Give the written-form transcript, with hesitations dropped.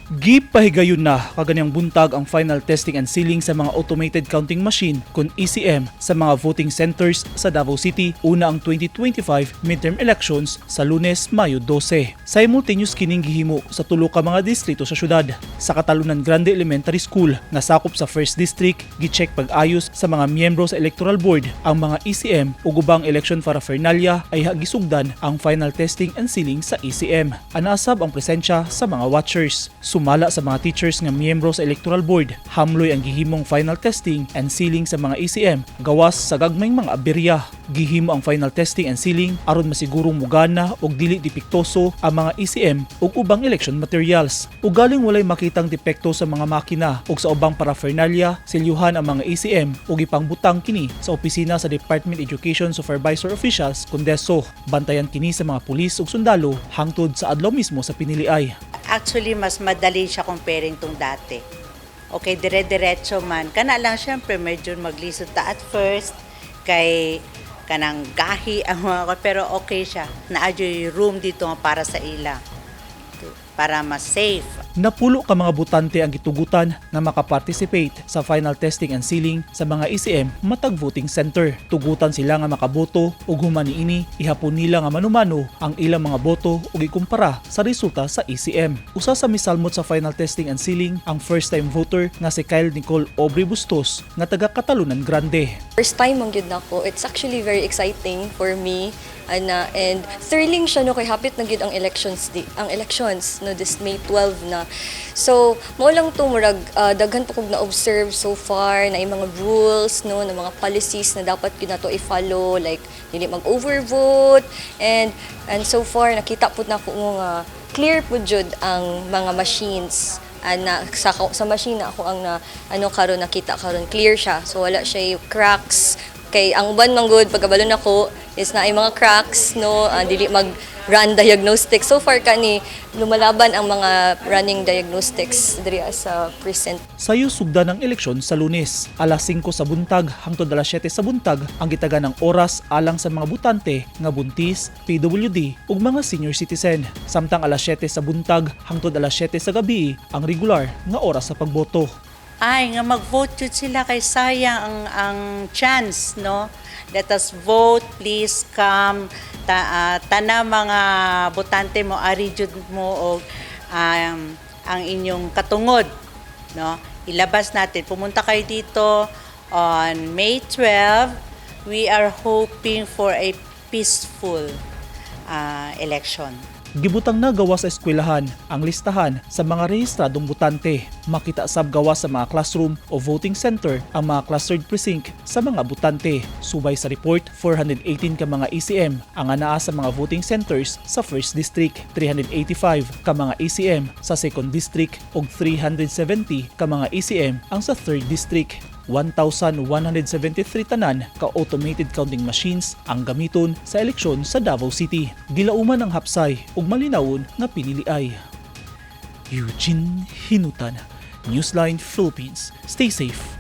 Gipahigayon na kaganyang buntag ang final testing and sealing sa mga automated counting machine kon ECM sa mga voting centers sa Davao City una ang 2025 midterm elections sa Lunes, Mayo 12. Simultaneous kining gihimo sa tulo ka mga distrito sa syudad. Sa Catalunan Grande Elementary School nga sakop sa 1st District, gicheck pag-ayos sa mga miyembro sa Electoral Board ang mga ECM ug ubang election paraphernalia ayha gisugdan ang final testing and sealing sa ECM. Anasab ang presensya sa mga watchers. Sumala sa mga teachers nga miyembro sa Electoral Board, hamloy ang gihimong final testing and sealing sa mga ECM gawas sa gagmayng mga aberya. Gihimo ang final testing and sealing aron masigurong mugana og dili depektoso ang mga ECM ug ubang election materials. Ugaling walay makitang depekto sa mga makina ug sa ubang paraphernalia, silyuhan ang mga ECM ug ipangbutang kini sa opisina sa Department Education Supervisor Officials kon DESO. Bantayan kini sa mga pulis ug sundalo hangtod sa adlaw mismo sa piniliay. Actually, mas madali siya comparing tong dati. Okay, dire-diretso man. Kana lang, syempre, medyo maglisod ta at first kay kanang gahi ang mga, pero okay siya. Naa juy room dito nga para sa ila. Para mas safe. Napulo ka mga botante ang gitugutan nga makaparticipate sa final testing and sealing sa mga ECM matag voting center. Tugutan sila nga makaboto ug human niini ihapon nila nga manumano ang ilang mga boto ug ikumpara sa resulta sa ECM. Usa sa misalmot sa final testing and sealing ang first time voter nga si Kyle Nicole Aubrey Bustos nga taga Catalunan Grande. First time man gyud nako. It's actually very exciting for me ana, and thrilling siya, no, kay hapit na gyud ang elections di ang elections, no, this May 12 na. So mao lang to, murag daghan pa kog na-observe so far na yung mga rules, no, na mga policies na dapat gyud nato i-follow, like dili mag-overvote, and so far nakita pud nako nga clear pud jud ang mga machines ana. Sa machine na ako ang na ano karon, nakita karon, clear siya, so wala siya cracks, kay ang uban man gud, pagkabalo nako, is naay mga cracks, no, dili mag run diagnostics. So far kani lumalaban ang mga running diagnostics diri sa precinct. Sayo sugdan ang eleksyon sa Lunes, alas 5 sa buntag hangtod alas 7 sa buntag ang gitagan ng oras alang sa mga botante nga buntis, PWD ug mga senior citizen. Samtang alas 7 sa buntag hangtod alas 7 sa gabi ang regular nga oras sa pagboto. Ay, nga mag-vote jud sila kay sayang ang chance, no? Let us vote, please come. Ta, tana mga botante mo, ari jud mo og ang inyong katungod, no? Ilabas natin. Pumunta kayo dito on May 12. We are hoping for a peaceful election. Gibutang na gawas sa eskwelahan ang listahan sa mga rehistradong botante. Makita sab gawas sa mga classroom o voting center ang mga clustered precinct sa mga botante. Subay sa report, 418 ka mga ECM ang anaa sa mga voting centers sa 1st District, 385 ka mga ECM sa 2nd District ug 370 ka mga ECM ang sa 3rd District. 1,173 tanan ka automated counting machines ang gamiton sa eleksyon sa Davao City. Gilauman ang hapsay ug malinawon nga piniliay. Eugene Hinutan, Newsline Philippines. Stay safe.